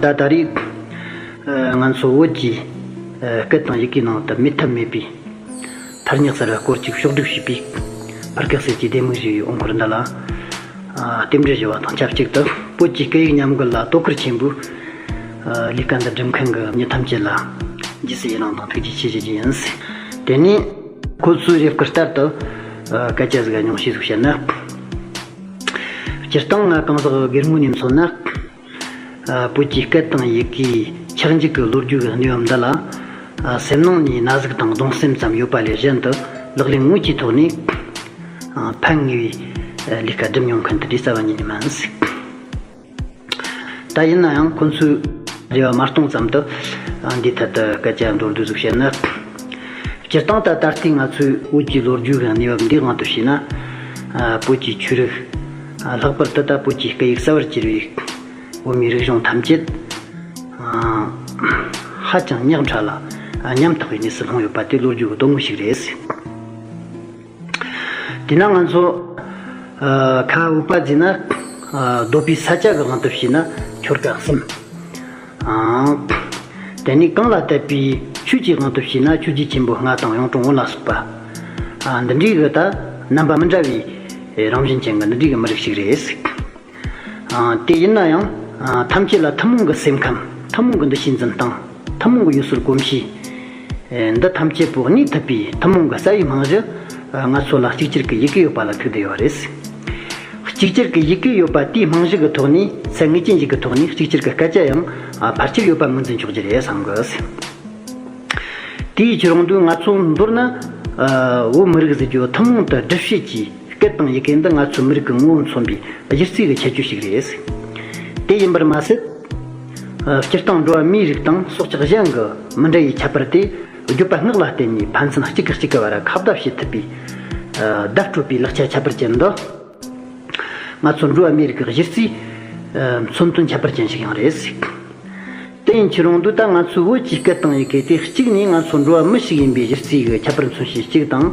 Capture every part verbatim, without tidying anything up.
ད་ད་རེས་ང་ཚོ་བོད་ཀྱི་སྐད་དང་ཡི་གེའི་ནང་དུ་མེད་ཐབས་མེད་པའི་ཐ་སྙད་གསར་བ་སྐོར་ཅིག་ཕྱོགས་བསྒྲིགས་བྱས་པའི་ཕར་སྐད་གསེར་གྱི་ལྡེ་མིག་ཞེས་པའི་འོད་འཁོར་འདི་ལ་རྟེན་འབྲེལ་ཞུ་བ་དང་ཆབས་ཅིག་ཏུ། བོད་ཀྱི་སྐད་ཡིག་ཉམས་རྒུད་ལ་དོ་ཁུར་ཆེན་པོས་ལས་ཀ་འདི་སྒྲུབ་མཁན་གྱི་མི་ཐམས་ཅད་ལ་རྗེས་སུ་ཡི་རང་དང་ཐུགས་རྗེ་ཆེ་ཞུ་རྒྱུ་ཡིན། དེ་ནས་ཁོ་ཚོའི་རེ་སྐུལ་ལྟར་དུ་སྐད་ཆ་ཟིག་ཉུང་ཤས་ཟིག་བཤད་ན། སྤྱིར་བཏང་ང་གང་ཟག་སྒེར་ངོས་ནས་མཚོན་ན། བོད་ཀྱི་སྐད་དང་ཡི་གེའི་ཆག་འཇིག་གི་ལོ་རྒྱུས་ཀྱི་གནས་བབ་འདི་ལ། སེམས་ནང་ནས་ན་ཟུག་དང་གདུང་སེམས་ཙམ་ཡོད་པ་ལས་གཞན་དུ་ལག་ལེན་དངོས་ཀྱི་ཐོག་ནས་ཕན་ངེས་པའི་ལས་ཀ་སྒྲུབ་མྱོང་མཁན་དེ་འདྲའི་རྩ་བ་ཉིད་ནས་མིན། ད་ཡིན་ན་ཡང་ཁོ་ཚོས་རེ་བ་མ་གཏོང་ཙམ་དུ་འདིའི་ཐད་དུ་སྐད་ཆ་མདོར་བསྡུས་ཟིག་བཤད་ན། སྤྱིར་བཏང་ད་ད་ལྟའི་ང་ཚོའི་བོད་ཀྱི་ལོ་རྒྱུས་ཀྱི་གནས་བབ་འདིའི་དབང་དུ་བྱས་ན། བོད་ཀྱི་ཆོས་རིག་ལྷག་པར་དུ་ད་བོད་ཀྱི་སྐད་ཡིག་གསར་བར་གྱུར་བའི་བོད་མིའི་རིག་གཞུང་ཐམས་ཅད་ཧ་ཅང་ཉག་ཕྲ་ལ་ཉམ་ཐག་པའི་གནས་སུ་ལྷུང་ཡོད་པ་དེ་ལོ་རྒྱུས་ཀྱི་དོན་དངོས་ཤིག་རེད། དེས་ན་ང་ཚོ་ཁ་བོད་པ་ཟེར་ན་འདོད་པའི་ས་ཆ་གི་དབང་དུ་བྱས་ན་ཆོལ་ཁ་གསུམ། དེ་ནས་གང་ལ་དད་པའི་ཆོས་ཀྱི་དབང་དུ་བྱས་ན་ཆོས་བརྒྱུད་ཆེན་པོ་ལྔ་དང་གཡུང་དྲུང་བོན་ལ་སོགས་པ། འདི་འདྲའི་གི་ད་རྣམ་པ་མི་འདྲ་བའི་རང་བཞིན་ཅན་གྱི་འདི་འདྲའི་གི་མི་རིགས་ཤིག་རེད། དེ་ཡིན་ན་ཡང་ཐམས་ཅད་ལ་ཐུན་མོང་གི་སེམས་ཁམས། ཐུན་མོང་གི་འདུ་ཤེས་འཛིན་སྟངས། ཐུན་མོང་གི་ཡུལ་སྲོལ་གོམས་གཤིས། འདི་ཐམས་ཅད་པོ་གནས་ཐུབ་པའི་ཐུན་མོང་གི་རྩ་བའི་རྨང་གཞི། ང་ཚོ་ལ་གཅིག་གྱུར་གྱི་ཡི་གེ་ཡོད་པ་ལ་ཐུག་བསྡད་ཡོད་རེད། གཅིག་གྱུར་གྱི་ཡི་གེ་ཡོད་པ་དེའི་རྨང་གཞི་གི་ཐོག་ནས་ཚད་ངེས་ཅན་ཞིག་གི་ཐོག་ནས་གཅིག་གྱུར་གྱི་སྐད་ཆ་ཡང་ཕལ་ཆེར་ཡོད་པ་ངོས་འཛིན་ཆོག་རྒྱུ་རེད་བསམ་གི། དེའི་ཕྱིར་འོང་དུས་ང་ཚོ་མདོར་ན་བོད་མི་རིགས་ཟེར་རྒྱུ་ཐུན་མོང་དུ་སྒྲུབ་བྱེད་ཀྱི་སྐད་དང་ཡི་གེ་འདི་ང་ཚོའི་མི་རིགས་ཀྱི་ངོ་བོ་མཚོན་པའི་གཞི་རྩའི་གི་ཁྱད་ཆོས་ཤིག་རེད། དེ་ཡིན་པར་མ་ཟད། སྤྱིར་བཏང་འགྲོ་བ་མིའི་རིགས་དང་སྲོག་ཆགས་གཞན་གྱི་མི་འདྲ་བའི་ཁྱད་པར་དེ་བརྗོད་པ་སྔགས་ལ་བརྟེན་ནས་ཕན་ཚུན་གཅིག་གིས་གཅིག་གི་བར་ཁ་བརྡ་བྱེད་ཐུབ་པའི་བརྡ་སྤྲོད་པའི་ལག་ཆ་ཁྱད་པར་ཅན་འདི། ང་ཚོ་འགྲོ་བ་མིའི་རིགས་ཀྱི་གཞི་རྩའི་མཚོན་དོན་ཁྱད་པར་ཅན་ཞིག་ཡང་རེད། དེ་ཡིན་ཕྱིར་འོང་དུས་ད་ང་ཚོའི་བོད་ཀྱི་སྐད་དང་ཡི་གེ་དེ་གཅིག་ནས་ང་ཚོ་འགྲོ་བ་མི་ཞིག་ཡིན་པའི་གཞི་རྩའི་གི་ཁྱད་པར་མཚོན་བྱེད་གཅིག་དང་།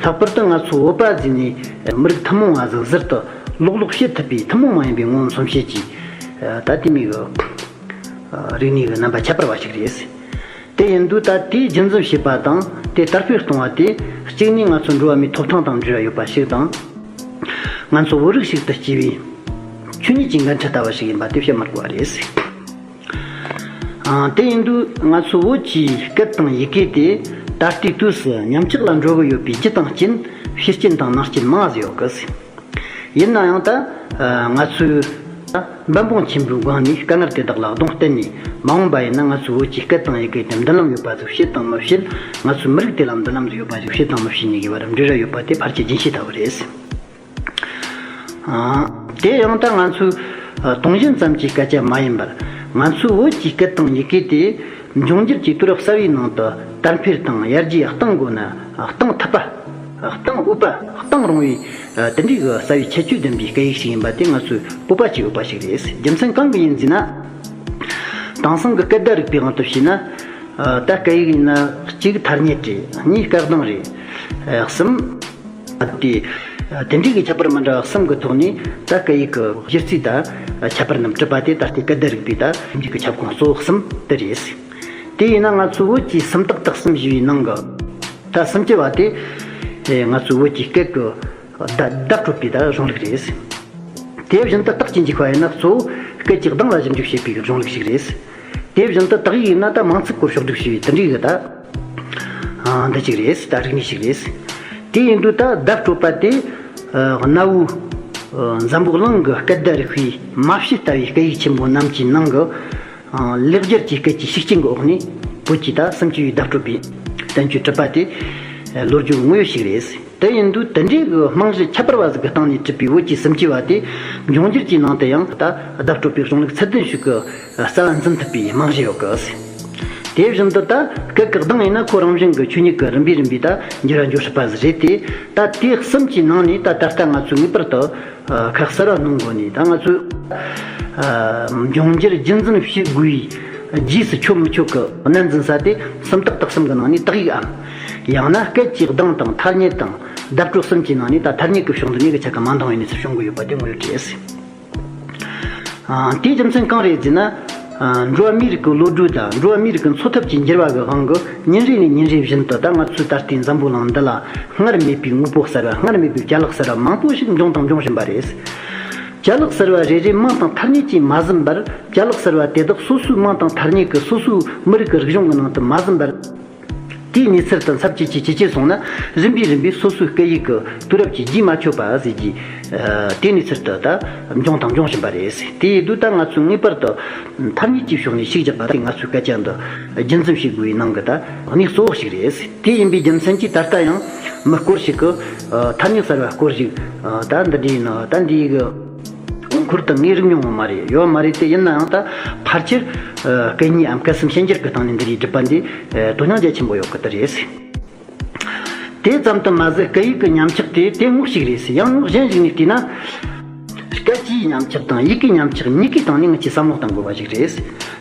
ལྷག་པར་དུ་ང་ཚོ་བོད་པ་ཟེར་ནས་མི་རིགས་ཐུན་མོང་བ་ཟིག་ཟུར་དུ་ལོག་ལོག་བྱེད་ཐུབ་པའི་ཐུན་མོང་མ་ཡིན་པའི་ངོ་བོ་མཚོན་བྱེད་ཀྱི་ད་དེ་མོ་གི་རིག་གནས་ཀྱི་རྣམ་པ་ཁྱད་པར་བ་ཞིག་རེད། དེ་ཡིན་དུས་ད་དེའི་རྒྱུན་འཛིན་བྱེད་པ་དང་དེ་དར་སྤེལ་གཏོང་བ་དེ་གཅིག་ནས་ང་ཚོ་འགྲོ་བ་མིའི་ཐོབ་ཐང་དང་འབྲེལ་བ་ཡོད་པ་ཞིག་དང་། ང་ཚོ་བོད་རིགས་ཤིག་ཏུ་སྐྱེས་པའི་ཆོས་ཉིད་ཀྱི་འགན་འཁྲི་ལྟ་བུ་ཞིག་ཡིན་པ་དེ་བཤད་མི་དགོས་པ་རེད། ཨང་། དེ་ཡིན་དུས་ང་ཚོ་བོད་ཀྱི་སྐད་དང་ཡི་གེ་དེ་ད་ལྟའི་དུས་སུ་ཉམས་ཆག་ལ་འགྲོ་གི་ཡོད་པའི་རྒྱུ་དང་རྐྱེན། ཕྱི་རྐྱེན་དང་ནང་རྐྱེན་མང་ཟིག་ཡོད་གི། ཡིན་ན་ཡང་ད་ང་ཚོས་ད་འབད་འབུངས་ཆེན་པོའི་སྒོ་ནས་དཀའ་ངལ་དེ་དག་ལ་གདོང་གཏད་ནས། མ་འོངས་པ་ཡིན་ན་ང་ཚོའི་བོད་ཀྱི་སྐད་དང་ཡི་གེ་དེ་མདུན་ལམ་ཡོད་པ་ཟིག་བྱེད་དང་མི་བྱེད། ང་ཚོའི་མི་རིགས་དེ་ལ་མདུན་ལམ་ཟིག་ཡོད་པ་ཟིག་བྱེད་དང་མི་བྱེད་གཉིས་ཀྱི་བར་འབྲེལ་བ་ཡོད་པ་དེ་ཕལ་ཆེར་རྒྱུན་ཤེས་ལྟ་བུ་རེད། ཨ། དེ་ཡང་ད་ང་ཚོའི་ཨ་དུང་ཞེན་ཙམ་གྱི་སྐད་ཆ་མ་ཡིན་པར། ང་ཚོའི་བོད་ཀྱི་སྐད་དང་ཡི་གེ་དེ་འབྱུང་འགྱུར་གྱི་དུས་རབས་གསར་བའི་ནང་དུ་དར་འཕེལ་དང་ཡར་རྒྱས་གཏང་དགོས་ན་གཏང་ཐུབ་པ། གཏང་འོས་པ། གཏང་རུང་བའི་ཨ་དེ་འདྲའི་གི་རྩ་བའི་ཁྱད་ཆོས་ལྡན་པའི་སྐད་ཡིག་ཞིག་ཡིན་པ་དེ་ང་ཚོས་སྤོབས་པ་བྱེད་འོས་པ་ཞིག་རེད། རྒྱུ་མཚན་གང་གི་ཡིན་ཟེར་ན། དེང་སང་གི་སྐད་བརྡ་རིག་པའི་དབང་དུ་བྱས་ན། ཨ་ད་སྐད་ཡིག་ཡིན་ན་གཅིག་ཐ་སྙད་རེད། གཉིས་སྐད་གདངས་རེད། ཨ་གསུམ། ཨ་དེ་ཨ་དེ་འདྲའི་གི་ཁྱད་པར་མི་འདྲ་བ་གསུམ་གི་ཐོག་ནས་ད་སྐད་ཡིག་གི་གཞི་རྩའི་ད་ཁྱད་པར་རྣམས་གྲུབ་པ་དེ་ད་ལྟའི་སྐད་བརྡ་རིག་པའི་ད་ཁྱད་ཁོངས་གཙོ་བོ་གསུམ་དེ་རེད། དེ་ཡིན་ན་ང་ཚོའི་བོད་ཀྱི་སུམ་རྟགས་དག་གསུམ་ཞེས་པའི་ནང་གི་ད་སུམ་ཅུ་པ་དེ་ཨེ་ང་ཚོའི་བོད་ཀྱི་སྐད་ཀྱི་བརྡ་བརྡ་སྤྲོད་པའི་ད་གཞུང་ལུགས་རེད། དེ་བཞིན་དུ་རྟགས་ཀྱི་འཇུག་པ་ཡིན་ན་གཙོ་བོ་སྐད་ཀྱི་གདངས་ལ་ཞིབ་འཇུག་བྱེད་པའི་གཞུང་ལུགས་ཤིག་རེད། དེ་བཞིན་དུ་དག་ཡིག་ཡིན་ན་ད་མིང་ཚིག་སྐོར་ཕྱོགས་བསྒྲིགས་བྱས་པའི་དེ་འདྲའི་གི་ད་ཨ་འདི་གཅིག་རེད། ད་རིག་གནས་ཤིག་རེད། དེ་ཡིན་དུས་ད་བརྡ་སྤྲོད་པ་དེ་ཨ་གནའ་བོའི་ཨ་འཛམ་བུ་གླིང་གི་སྐད་བརྡ་རིག་པའི་མ་ཕྱི་ལྟ་བུའི་སྐད་ཡིག་ཆེན་པོ་རྣམས་ཀྱི་ནང་གི་ཨ་ལེགས་སྦྱར་གྱི་སྐད་ཀྱི་ཤུགས་རྐྱེན་གྱི་འོག་ནས་བོད་ཀྱི་ད་སུམ་ཅུ་པའི་བརྡ་སྤྲོད་པའི་བསྟན་བཅོས་གྲུབ་པ་དེ་ལོ་རྒྱུས་དངོས་ཡོད་ཞིག་རེད། དེ་ཡིན་དུས་དེ་འདྲའི་གི་རྨང་གཞི་ཁྱད་པར་བ་ཟིག་གི་སྟེང་ནས་གྲུབ་པའི་བོད་ཀྱི་སུམ་ཅུ་པ་དེ་འབྱུང་འགྱུར་གྱི་ནང་དུ་ཡང་ད་བརྡ་སྤྲོད་པའི་གཞུང་ལུགས་ཚད་ལྡན་ཞིག་གི་རྩ་བ་འཛིན་ཐུབ་པའི་རྨང་གཞི་ཡོད་གི། དེ་བཞིན་དུ་ད་སྐད་ཀྱི་གདངས་ཡིན་ན་ཁོ་རང་བཞིན་གྱི་ཆོས་ཉིད་ཀྱི་རིམ་པས་རིམ་པས་ད་འགྱུར་བ་འགྱུར་སྲིད་པ་ཟིག་རེད་དེ། ད་དེ་གསུམ་གྱི་ནང་ནས་ད་ད་ལྟ་ང་ཚོས་ངེས་པར་དུ་ཨ་ཁ་གསལ་བ་སྣོན་དགོས་ནས། ད་ང་ཚོས་ཨ་འབྱུང་འགྱུར་རྒྱུན་འཛིན་བྱེད་དགོས་པའི་རྗེས་སུ་ཆོད་མི་ཆོད་ཀྱི་གནད་འཛིན་ས་དེ་སུམ་རྟགས་དག་གསུམ་གྱི་ནང་ནས་དག་ཡིག་འམ། ཡང་ན་སྐད་ཀྱི་གདངས་དང་ཐ་སྙད་དང་བརྡ་སྤྲོད་གསུམ་གྱི་ནང་ནས་ད་ཐ་སྙད་ཀྱི་ཕྱོགས་འདི་ནས་གི་ཆ་ག་མ་འདང་བའི་གནས་ཚུལ་བྱུང་གི་ཡོད་པ་དེ་ངོ་ཡོད་རེད། ཨ་དེའི་རྒྱུ་མཚན་གང་རེད་ཟེར་ན། འགྲོ་བ་མིའི་རིགས་ཀྱི་བློ་གྲོས་དང་འགྲོ་བ་མིའི་རིགས་ཀྱི་འཚོ་ཐབས་ཀྱི་འགྱུར་བ་གི་དབང་གིས་ཉིན་རེ་ནས་ཉིན་རེ་བཞིན་དུ། ད་ང་ཚོའི་ད་ལྟའི་འཛམ་བུ་གླིང་འདི་ལ་སྔར་མེད་པའི་དངོས་པོ་གསར་བ། སྔར་མེད་པའི་ཅ་ལག་གསར་བ་མང་པོ་ཞིག་འབྱུང་དང་འབྱུང་བཞིན་པ་རེད། ཅ་ལག་གསར་བ་རེ་རེ་མིང་དང་ཐ་སྙད་ཀྱིས་མ་ཟིན་པར། ཅ་ལག་གསར་བ་དེ་དག་སོ་སོའི་མིང་དང་ཐ་སྙད་ཀྱིས་སོ་སོའི་མི་རིགས་ཀྱི་རིག་གཞུང་གི་ནང་དུ་མ་ཟིན་པར། དེའི་གནས་ཚུལ་དུ་འཚབ་ཇེ་ཆེ་ཇེ་ཆེ་སོང་ན། རིམ་པས་རིམ་པས་སོ་སོའི་སྐད་ཡིག་གི་དུས་རབས་ཀྱི་རྗེས་མ་ཆོད་པ་ཟེར་གྱི། ཨ། དེའི་གནས་ཚུལ་དུ་ད་འབྱུང་དང་འབྱུང་བཞིན་པ་རེད། དེ་ཡིན་དུས་ད་ང་ཚོས་ངེས་པར་དུ་ཐ་སྙད་ཀྱི་ཕྱོགས་ནས་ཤུགས་རྒྱག་པ་དེ་ང་ཚོའི་སྐད་ཆ་འདི་རྒྱུན་འཛིན་བྱེད་དགོས་པའི་ནང་གི་ད་གནས་གཙོ་བོ་ཞིག་རེད། དེ་ཡིན་པའི་རྒྱུ་མཚན་གྱིས་ད་ལྟ་ཡང་མི་སྐོར་ཞིག་གིས། ཨ། ཐ་སྙད་གསར་བ་སྐོར་ཞིག་ཨ། ད་འདི་འདྲའི་ནང་ད་འདིའི་གི་འཁོར་དུ་ངས་རིག་མྱོང་བ་མ་རེད། ཡོད་མ་རེད། དེ་ཡིན་ནའང་ད་ཕལ་ཆེར། ཨ། སྐད་གཉིས་འམ་སྐད་གསུམ་ཤན་སྦྱར་གྱི་སྟེང་ནས་འདི་རིགས་བསྒྲུབས་པ་འདི། ཨ། དོ་སྣང་རྒྱ་ཆེན་པོ་ཡོད་གི་དེ་རེད། དེ་ཙམ་དུ་མ་ཟད། སྐད་ཡིག་གི་ཉམས་ཆག་དེ་དེ་ངོ་ཞིག་རེད། ཡང་ངོ་གཞན་ཞིག་ནས་བལྟས་ན། སྐད་ཆའི་ཉམས་ཆག་དང་ཡི་གེའི་ཉམས་ཆག་གཉིས་ཀའི་སྟེང་ནས་ང་ཚོས་བསམ་བློ་གཏང་དགོས་པ་ཞིག་རེད།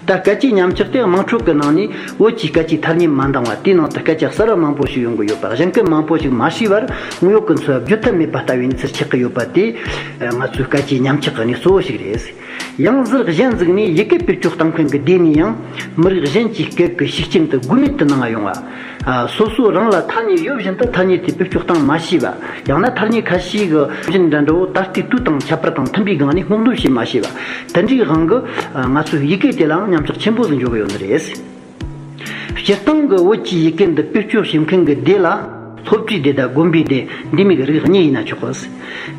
ད་སྐད་ཆའི་ཉམས་ཆག་དེ་དམངས་ཁྲོད་ཀྱི་ནང་ནས་བོད་ཀྱི་སྐད་ཆའི་ཐ་སྙད་མ་འདང་བ། དེའི་ནང་དུ་སྐད་ཆ་གསར་བ་མང་པོ་ཞིག་ཡོང་གི་ཡོད་པ། གཞན་སྐད་མང་པོ་ཞིག་མ་ཤེས་པར་དངོས་ཡོད་ཀྱི་འཚོ་བ་བརྗོད་ཐབས་མེད་པ་ལྟ་བུའི་གནས་ཚུལ་ཆགས་ཀྱི་ཡོད་པ་དེ། ཨ། ང་ཚོའི་སྐད་ཆའི་ཉམས་ཆག་གི་གནས་གཙོ་བོ་ཞིག་རེད། ཡང་ཟུར་གཞན་ཟིག་ནས་ཡི་གེ་བེད་སྤྱོད་གཏང་མཁན་གྱི་སྡེ་ནས་ཡང་མི་རིགས་གཞན་གྱི་སྐད་ཀྱི་ཤུགས་རྐྱེན་དེ་དགོས་མེད་དུ་སྣང་བ་ཡོང་བ། ཨ། སོ་སོ་རང་ལ་ཐ་སྙད་ཡོད་བཞིན་དུ་ཐ་སྙད་དེ་བེད་སྤྱོད་གཏང་མ་ཤེས་པ། ཡང་ན་ཐ་སྙད་ཁ་ཤས་ཀྱི་རྒྱན་འདྲ་འདྲ་བོ་ད་ལྟའི་དུས་དང་ཁྱད་པར་དང་མཐུན་པའི་སྒང་ནས་སྔོག་འདོན་བྱེད་མ་ཤེས་པ། དེ་འདྲའི་དབང་གིས། ཨ། ང་ཚོས་ཡི་གེ་དེ་ལའང་ཉམས་ཆག་ཆེན་པོ་ཟིག་འགྲོ་གི་ཡོད་ནི་རེད། སྤྱིར་བཏང་གི་བོད་ཀྱི་ཡི་གེ་འདི་བེད་སྤྱོད་བྱེད་མཁན་གྱི་སྡེ་ལ། སློབ་གྲྭའི་སྡེ་དང་དགོན་པའི་སྡེ། འདི་མོ་གི་རིགས་གཉིས་ཡིན་ན་ཆོག་གི།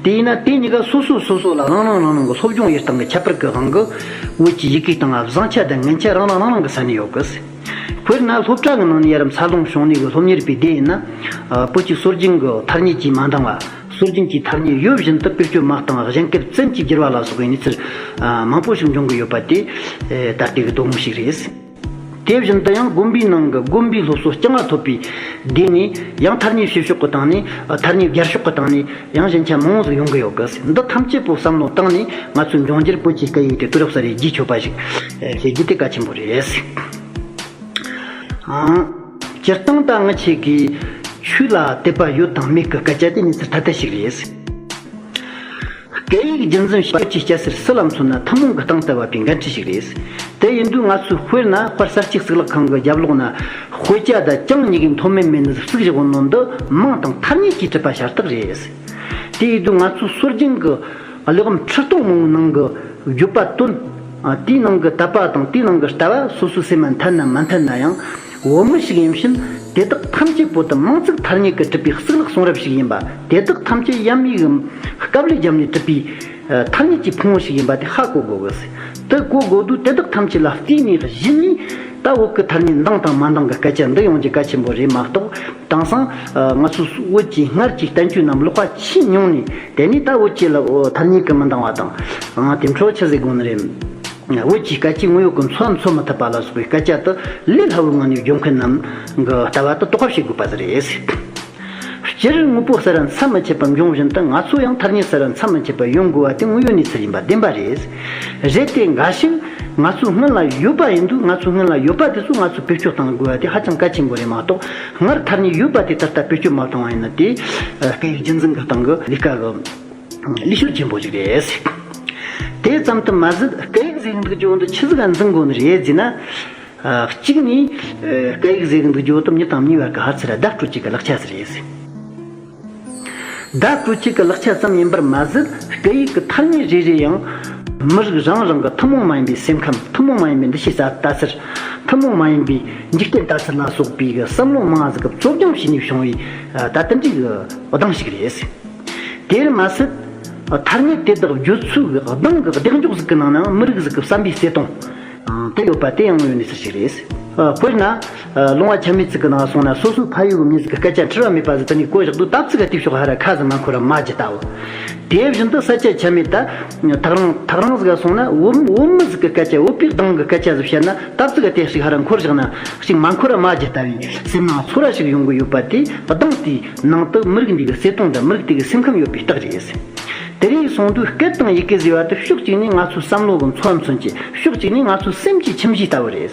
དེ་ཡིན་ན་དེ་གཉིས་ཀ་སོ་སོ་སོ་སོ་ལ་རང་རང་རང་རང་གི་སློབ་སྦྱོང་བྱེད་སྟངས་ཀྱི་ཁྱད་པར་གྱི་དབང་གིས། བོད་ཀྱི་ཡི་གེའི་སྟེང་ལ་བཟང་ཆ་དང་ངན་ཆ་རང་རང་རང་རང་གི་ས་ནས་ཡོད་གི། དཔེར་ན། སློབ་གྲྭ་གི་ནང་ནས་ཡར་འཚར་ལོངས་བྱུང་ནས་གི་སློབ་གཉེར་བྱེད་པའི་སྡེ་ཡིན་ན། ཨ། བོད་ཀྱི་སྲོལ་རྒྱུན་གྱི་ཐ་སྙད་ཀྱིས་མ་འདང་བ། སྲོལ་རྒྱུན་གྱི་ཐ་སྙད་ཡོད་བཞིན་དུ་བེད་སྤྱོད་མ་བཏང་བ། གཞན་སྐད་བཙན་གྱིས་བསྒྱུར་བ་ལ་སོགས་པའི་གནས་ཚུལ། ཨ། མང་པོ་ཞིག་འབྱུང་གི་ཡོད་པ་དེ། ཨ། ད་ལྟའི་གི་དོན་དངོས་ཤིག་རེད། དེ་བཞིན་དུ་ཡང་དགོན་པའི་ནང་གི་དགོན་པའི་སློབ་གསོ་རྐྱང་ང་ཐོབ་པའི་སྡེ་ནས་ཡང་ཐ་སྙད་བྱེད་ཕྱོགས་ཀྱི་སྟེང་ནས། ཨ། ཐ་སྙད་སྦྱར་ཕྱོགས་ཀྱི་སྟེང་ནས་ཡང་ཞན་ཆ་མང་བོ་ཟིག་ཡོང་གི་ཡོད་གི། འདི་ཐམས་ཅད་པོ་བསམ་བློ་བཏང་ནས་ང་ཚོའི་འབྱུང་འགྱུར་བོད་ཀྱི་སྐད་ཡིག་དེ་དུས་རབས་གསར་བའི་རྗེས་ཆོད་པ་ཞིག་བྱེད་རྒྱུ་དེ་གལ་ཆེན་པོ་རེད། ཨང་། སྤྱིར་བཏང་ད་ང་ཆོ་གིས་ཆོས་ལ་དད་པ་ཡོད་དང་མེད་ཀྱི་སྐད་ཆ་དེ་གནས་ཚུལ་ཐ་དད་ཞིག་རེད། སྐད་ཡིག་རྒྱུན་འཛིན་བྱེད་པ་ཀྱི་སྐྱ་སེར་སུ་ལ་མཚོན་ན་ཐུན་མོང་གི་སྟེང་དུ་བབས་པའི་འགན་འཁྲི་ཞིག་རེད། དེ་ཡིན་དུས་ང་ཚོས། དཔེར་ན། དཔལ་གསར་སྐྱེས་གཙུག་ལག་ཁང་གི་རྒྱབ་ལོགས་ན་དཔེ་ཆ་དང་ཅང་གཉིས་ཀའི་མཐོ་དམན་མེད་ནི་བརྩིགས་བཞག་ནོ་འདི་མིང་དང་ཐ་སྙད་ཀྱིས་གྲུབ་པ་ཤ་སྟག་རེད། དེ་ཡིན་དུས་ང་ཚོའི་སྲོལ་རྒྱུན་གྱི་གླེགས་བམ་ཁྲི་སྟོང་མང་པོའི་ནང་གི་བརྗོད་པ་དོན། ཨ། དེའི་ནང་གི་དད་པ་དང་དེའི་ནང་གི་ལྟ་བ་སོ་སོའི་སེམས་ལ་འཐད་ན་མ་འཐད་ན་ཡང་། བོད་མི་ཞིག་ཡིན་ཕྱིན་དེ་དག་ཐམས་ཅད་པོ་དེ་མིང་ཚིག་ཐ་སྙད་ཀྱིས་གྲུབ་པའི་གཙུག་ལག་གསུང་རབ་ཞིག་ཡིན་པ། དེ་དག་ཐམས་ཅད་ཡབ་མེས་ཀྱི་སྐབས་ལས་རྒྱབ་ནས་གྲུབ་པའི། ཨ། ཐ་སྙད་ཀྱི་ཕུང་བོ་ཞིག་ཡིན་པ་དེ་ཧ་གོ་དགོས་གི། དེ་གོ་དགོས་དུས་དེ་དག་ཐམས་ཅད་ལ་བལྟས་ནས་གཞི་ནས་ད་བོད་ཀྱི་ཐ་སྙད་འདང་དང་མ་འདང་གི་སྐད་ཆ་འདི་ཡོང་རྒྱུ་གལ་ཆེན་པོ་རེད་མ་གཏོགས། དེང་སང་། ཨ། ང་ཚོ་བོད་ཀྱི་སྔར་གྱི་བསྟན་བཅོས་རྣམས་ཀློག་པ་ཆེས་ཉུང་ནས། དེ་ནས་ད་བོད་ཀྱི་ལ་ཐ་སྙད་ཀྱིས་མི་འདང་བ་དང་། ཨ། དེ་འཕྲོ་ཆི་ཟིག་དགོས་ནི་རེད། བོད་ཀྱི་སྐད་ཆའི་དངོས་ཡོད་ཀྱི་འཚོ་བ་འཚོ་མི་ཐུབ་པ་ལ་སོགས་པའི་སྐད་ཆ་དེ་ལས་སླ་བོའི་ངང་ནས་བརྗོད་མཁན་རྣམས་ཀྱི་ལྟ་བ་དེ་དོགས་པ་བྱེད་དགོས་པ་ཟིག་རེད། སྤྱིར་དངོས་པོ་གསར་བ་མཚམས་མི་ཆད་པར་འབྱུང་བཞིན་དུ། ང་ཚོ་ཡང་ཐ་སྙད་གསར་བ་མཚམས་མི་ཆད་པར་ཡོང་དགོས་པ་དེ་དངོས་ཡོད་གནས་ཚུལ་ཡིན་པ་བདེན་པ་རེད། རེད་དེ། འགའ་ཞིག་ང་ཚོའི་སྔོན་ལ་ཡོད་པ་ཡིན་དུས། ང་ཚོའི་སྔོན་ལ་ཡོད་པ་དེ་ཚོ་ང་ཚོས་བེད་སྤྱོད་གཏང་དགོས་པ་དེ་ཧ་ཅང་གལ་ཆེན་པོ་རེད་མ་གཏོགས། སྔར་ཐ་སྙད་ཡོད་པ་དེ་ད་ལྟ་བེད་སྤྱོད་མ་བཏང་བ་ཡིན་ན། དེ་སྐད་ཡིག་རྒྱུན་འཛིན་གྱི་སྟེང་གི་ལས་ཀ་གི་ལས་ཤུགས་ཆེན་པོ་ཞིག་རེད། དེ་ཙམ་དུ་མ་ཟད། སྐད་ཡིག་ཟེར་གི་འདུག་རྒྱུ་འདི་ཆི་ཟིག་ག་འཛིན་དགོས་ནི་རེད་ཟེར་ན། ཨ། གཅིག་ནས། ཨ། སྐད་ཡིག་ཟེར་གི་འདུག་རྒྱུ་དེ་མྱི་དང་མྱི་བར་གྱི་ཕར་ཚུར་བརྡ་སྤྲོད་བྱེད་ཀྱི་ལག་ཆ་ཟིག་རེད། བརྡ་སྤྲོད་བྱེད་ཀྱི་ལག་ཆ་ཙམ་ཡིན་པར་མ་ཟད། སྐད་ཡིག་གི་ཐ་སྙད་རེ་རེ་ཡང་མི་རིགས་རང་རང་གི་ཐུན་མོང་མ་ཡིན་པའི་སེམས་ཁམས། ཐུན་མོང་མ་ཡིན་པའི་འདུ་ཤེས་ལྟ་ཚུལ། ཐུན་མོང་མ་ཡིན་པའི་འཇིག་རྟེན་ལྟ་ཚུལ་ལ་སོགས་པའི་གི་བསམ་བློ་མང་ང་ཟིག་གི་བཙོ་སྦྱོང་བྱས་ནས་བྱུང་བའི། ཨ། ད་དེ་འདྲའི་གི་གདངས་ཤིག་རེད། དེར་མ་ཟད། ཐ་སྙད་དེ་དག་བརྗོད་ཚུལ་གྱི་གདངས་ཀྱི་གདེང་འཇོག་ཟིག་གི་ནང་ནའང་མི་རིགས་ཟིག་གི་བསམ་པའི་བརྩེ་དུང་དེ་ཡོད་པ་དེ་ཡང་ཡོད་ནི་ཟིག་ཞིག་རེད། ཨ། དཔེར་ན། ཨ། ལུང་བ་ཆ་མེད་ཅིག་གི་ནང་སོང་ན། སོ་སོའི་ཕ་ཡུལ་གྱི་མི་ཟིག་གི་སྐད་ཆ་འཁྲུལ་བ་མེད་པ་ཟིག་དེ་ནས་གོ་བཞག་དུས། ད་ཙིག་ག་དེའི་ཕྱོགས་ཧ་ར་ཁ་ཟིག་མ་འཁོར་ར་མ་རྒྱུ་ལྟ་བུ། དེ་བཞིན་དུ་ས་ཆ་ཆ་མེད་ད་ཐག་རིང་ཐག་རིང་ཟིག་ག་སོང་ན། བོད་བོད་མི་ཟིག་གི་སྐད་ཆ། བོད་པའི་གདངས་ཀྱི་སྐད་ཆ་ཟིག་བཤད་ན། ད་ཙིག་ག་དེ་ཞིག་ཧ་ར་འཁོར་བཞག་ན། ཞིག་མ་འཁོར་ར་མ་རྒྱུ་ལྟ་བུའི་སེམས་ནང་ཚོར་བ་ཞིག་ཡོང་གི་ཡོད་པ་དེ། གདངས་དེའི་ནང་དུ་མི་རིགས་འདི་གི་བརྩེ་དུང་དང་མི་རིགས་དེ་གི་སེམས་ཁམས་ཡོད་པའི་རྟགས་རེད། དེ་རེད་སོང་དུས། སྐད་དང་ཡི་གེ་ཟེར་བ་དེ་ཕྱོགས་གཅིག་ནས་ང་ཚོའི་བསམ་བློ་གི་འཚོ་བ་མཚོན་གྱི། ཕྱོགས་གཅིག་ནས་ང་ཚོའི་སེམས་ཀྱི་ཁྱིམ་གཞིས་ལྟ་བུ་རེད།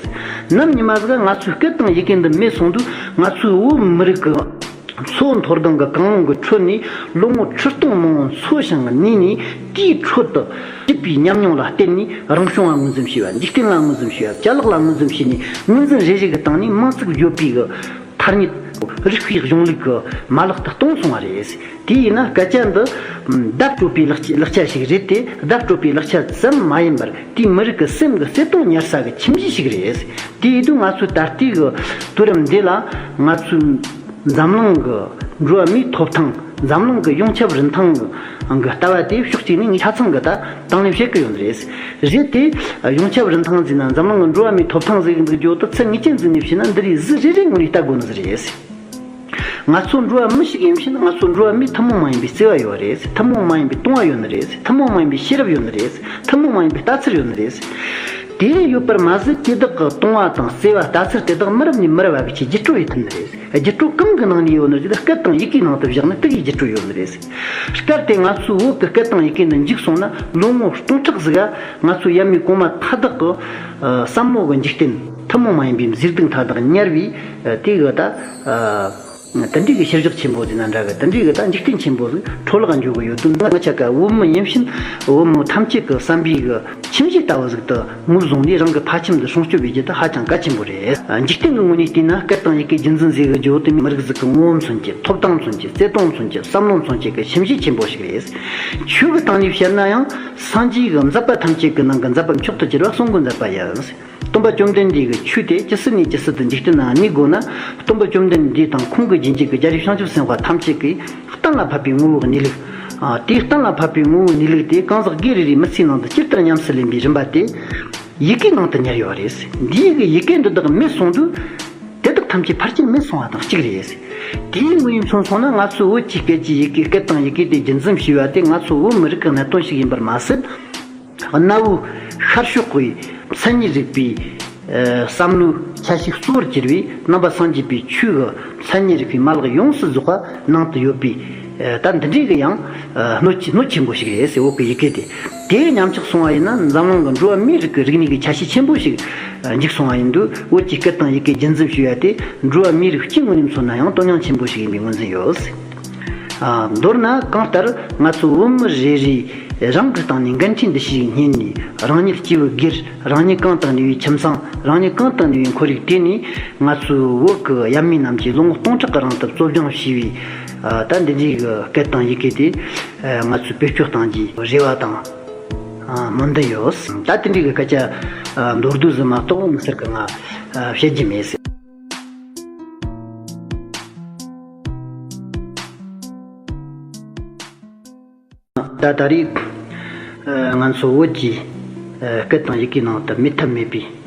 ནམ་ཉི་མ་ཟིག་ང་ཚོའི་སྐད་དང་ཡི་གེ་འདི་མེད་སོང་དུས། ང་ཚོའི་བོད་མི་རིགས་ཀྱི་ མཚོ་འཐོར་སྒང་གི་གངས་ལུང་གི་ཁྲོད་ནས་ལོ་ངོ་ཁྲི་སྟོང་མང་པོ་འཚོ་ཞིང་གནས་ནས། དེའི་ཁྲོད་དུ་སྐྱིད་པའི་ཉམས་མྱོང་ལ་བརྟེན་ནས། རང་བྱུང་བ་ངོས་འཛིན་བྱས་པ། འཇིག་རྟེན་ལ་ངོས་འཛིན་བྱས་པ། ཅ་ལག་ལ་ངོས་འཛིན་བྱས་ནས། ངོས་འཛིན་རེ་རེ་གི་སྟེང་ནས་མིང་ཚིག་བརྗོད་པའི་གི་ཐ་སྙད། རིག་པའི་གཞུང་ལུགས་ཀྱི་མ་ལག་ཏུ་གཏོང་སོང་བ་རེད། དེ་ཡིན་ན་སྐད་ཆ་འདི་བརྡ་སྤྲོད་པའི་ལག་ཆ་ལག་ཆ་ཞིག་རེད་དེ། བརྡ་སྤྲོད་པའི་ལག་ཆ་ཙམ་མ་ཡིན་པར། དེའི་མི་རིགས་ཀྱི་སེམས་ཀྱི་བརྩེ་དུང་ཉར་ས་གི་ཁྱིམ་གཞིས་ཤིག་རེད། དེ་ཡིན་དུས་ང་ཚོའི་ད་ལྟའི་གི་དུས་རབས་འདི་ལ། ང་ཚོའི་འཛམ་གླིང་གི་འགྲོ་བ་མིའི་ཐོབ་ཐང་། འཛམ་གླིང་གི་ཡོངས་ཁྱབ་རིན་ཐང་གི་ལྟ་བ་དེ་ཕྱོགས་གཅིག་ནས་ངས་ཆ་ཚང་གི་ད་དང་ལེན་བྱེད་ཀྱི་ཡོད་ནི་རེད། རེད་དེ། ཡོངས་ཁྱབ་རིན་ཐང་ཟེར་ན། འཛམ་གླིང་གི་འགྲོ་བ་མིའི་ཐོབ་ཐང་ཟེར་གི་འདུག་རྒྱུ་དེ་ཚད་ངེས་ཅན་ཟིག་ནས་བཤད་ན། འདི་རིགས་གཟུགས་རེ་རེ་ངོས་ནས་ལྟ་དགོས་ནི་ཟིག་རེད། ང་ཚོ་འགྲོ་བ་མི་ཞིག་ཡིན་ཕྱིན། ང་ཚོ་འགྲོ་བ་མིའི་ཐུན་མོང་མ་ཡིན་པའི་བརྩེ་བ་ཡོད་རེད། ཐུན་མོང་མ་ཡིན་པའི་དུང་བ་ཡོད་ནི་རེད། ཐུན་མོང་མ་ཡིན་པའི་ཤེས་རབ་ཡོད་ནི་རེད། ཐུན་མོང་མ་ཡིན་པའི་ལྟ་ཚུལ་ཡོད་ནི་རེད། དེ་ཡོད་པར་མ་ཟད། དེ་དག་གི་དུང་བ་དང་བརྩེ་བ། ལྟ་ཚུལ་དེ་དག་མི་རབས་ནས་མི་རབས་བར་གྱི་བརྒྱུད་སྤྲོད་ཡེད་ཐུབ་ནི་རེད། བརྒྱུད་སྤྲོད་གང་གི་ནང་ནས་ཡོད་ནི་རེད། སྐད་དང་ཡི་གེའི་ནང་དུ་བཞག་ན་དེ་གིས་བརྒྱུད་སྤྲོད་ཡོད་ནི་རེད། སྐབས་དེ་ང་ཚོའི་བོད་ཀྱི་སྐད་དང་ཡི་གེ་འདི་འཇིག་སོང་ན། ལོ་ངོ་སྟོང་ཕྲག་ཟིག་ག་ང་ཚོའི་ཡབ་མེས་གོང་མ་ཐ་དག་གི་བསམ་བློ་གི་འཇིག་རྟེན། ཐུན་མོང་མ་ཡིན་པའི་མཛེས་སྡུག་མཐའ་དག་ཉར་བའི་དེ་གི་ད། དེ་འདྲའི་གི་ཤེས་བཞག་ཆེན་པོ་ཟེར་ན་འདྲ་གི། དེ་འདྲའི་གི་ད་འཇིག་རྟེན་ཆེན་པོ་ཟིག་འཕྲོ་བརླག་འགྱོ་གི་ཡོད་དུས། ང་ཆ་ག་བོད་མི་ཡིན་ཕྱིན། བོད་མི་ཐམས་ཅད་ཀྱི་བསམ་པའི་གི་ཁྱིམ་གཞིས་ལྟ་བུ་ཟིག་ཏུ་ངོས་བཟུང་ནས། རང་གི་ཕ་ཁྱིམ་འདི་སྲུང་སྐྱོབ་བྱེད་རྒྱུ་དེ་ཧ་ཅང་གལ་ཆེན་པོ་རེད། འཇིག་རྟེན་གྱི་ངོས་ནས་བལྟས་ན། སྐད་དང་ཡི་གེ་རྒྱུན་འཛིན་ཟེར་གི་རྒྱུ་དེ་མི་རིགས་ཟིག་གི་ངོ་བོ་མཚོན་བྱེད། ཐོབ་ཐང་མཚོན་བྱེད། བརྩེ་དུང་མཚོན་བྱེད། བསམ་བློ་མཚོན་བྱེད་ཀྱི་ཁྱིམ་གཞིས་ཆེན་པོ་ཞིག་རེད། ཆོས་ཀྱི་སྟེང་ནས་བཤད་ན་ཡང་། སངས་རྒྱས་ཀྱི་མཛད་པ་ཐམས་ཅད་ཀྱི་ནང་གི་མཛད་པ་མཆོག་ཏུ་གྱུར་པ་གསུང་གི་མཛད་པ་ཡིན། སྟོན་པ་བཅོམ་ལྡན་འདས་ཀྱི་ཆོས་དེ་ཇི་སྲིད་ནས་ཇི་སྲིད་དུ་འཇིག་རྟེན་ན་གནས་དགོས་ན། སྟོན་པ་བཅོམ་ལྡན་འདས་དང་ཁོང་གི་རྗེས་འཇུག་གི་རྒྱལ་བའི་བྱང་ཆུབ་སེམས་དཔའ་ཐམས་ཅད་ཀྱིས་གཏན་ལ་ཕབ་པའི་ངོ་བོའི་གནས་ལུགས། ཨ། དེའི་གཏན་ལ་ཕབ་པའི་ངོ་བོའི་གནས་ལུགས་དེ་གང་ཟག་སྒེར་རེ་རེའི་མི་ཚེའི་ནང་དུ་ཇི་ལྟར་ཉམས་སུ་ལེན་པའི་རིམ་པ་དེ་ཡི་གེའི་ནང་དུ་ཉར་ཡོད་རེད། འདིའི་གི་ཡི་གེ་འདི་དག་མེད་སོང་དུས། དེ་དག་ཐམས་ཅད་ཕལ་ཆེར་མེད་སོང་བ་དང་གཅིག་རེད། དེའི་ངོས་ནས་མཚོན་སོང་ན། ང་ཚོའི་བོད་ཀྱི་སྐད་ཀྱི་ཡི་གེ། སྐད་དང་ཡི་གེ་དེ་རྒྱུན་འཛིན་བྱས་པ་དེ་ང་ཚོ་བོད་མི་རིགས་ཀྱི་གནད་དོན་ཞིག་ཡིན་པར་མ་ཟད། གནའ་བོའི་ཤར་ཕྱོགས་ཀྱི་མཚན་ཉིད་རིག་པའི་བསམ་བློའི་ཆ་ཤས་གཙོ་བོར་གྱུར་བའི་ནང་པ་སངས་རྒྱས་པའི་ཆོས་ཀྱི་མཚན་ཉིད་རིག་པའི་མ་ལག་ཡོངས་སུ་རྫོགས་པ་ནང་དུ་ཡོད་པའི། ད་འདི་འདྲའི་གི་ཡང་སྣོད་ཆེ་སྣོད་ཆེན་པོ་ཞིག་རེད་ཟེར། བོད་ཀྱི་ཡི་གེ་དེ། དེ་ཉམས་ཆག་སོང་བ་ཡིན་ན། འཛམ་གླིང་གི་འགྲོ་བ་མིའི་རིགས་ཀྱི་རིག་གནས་ཀྱི་ཆ་ཤས་ཆེན་པོ་ཞིག་འཇིག་སོང་བ་ཡིན་དུས། བོད་ཀྱི་སྐད་དང་ཡི་གེ་རྒྱུན་འཛིན་བྱས་པ་དེ་འགྲོ་བ་མིའི་རིགས་སྤྱིའི་ངོས་ནས་མཚོན་ན་ཡང་དོན་སྙིང་ཆེན་པོ་ཞིག་ཡིན་པའི་ངོས་འཛིན་ཡོད། ཨ། མདོར་ན་གང་ལྟར་ང་ཚོ་བོད་མི་རེ་རེས་རང་གི་སྟེང་ནས་འགན་འཁྲི་འདི་ཞིག་བསྙེན་ནས། རང་ཉིད་སྐྱེས་བུ་སྒེར། རང་ཉིད་གང་དང་འདྲ་བའི་ཁྱིམ་ཚང་། རང་ཉིད་གང་དང་འདྲ་བའི་ཁོར་ཡུག་དེ་ནས། ང་ཚོའི་བོད་ཀྱི་ཡབ་མེས་རྣམས་ཀྱིས་ལོ་ངོ་སྟོང་ཕྲག་གི་རིང་དུ་གཙོ་སྦྱོང་བྱས་པའི། ཨ། ད་འདི་འདྲའི་གི་སྐད་དང་ཡི་གེ་དེ། ཨ། ང་ཚོས་བེད་སྤྱོད་གཏང་རྒྱུའི་རེ་བ་དང་། ཨ། སྨོན་འདུན་ཡོད། ད་དེ་འདྲའི་གི་སྐད་ཆ། ཨ། མདོར་བསྡུས་ཟིག་མ་གཏོགས་མི་ཟེར་གི་ང་། ཨ། བཤད་རྒྱུ་མེད་ཟེར། ད་ད་རེས། ཨ། ང་ཚོ་བོད་ཀྱི། ཨ། སྐད་དང་ཡི་གེའི་ནང་དུ་མེད་ཐབས་མེད་པའི།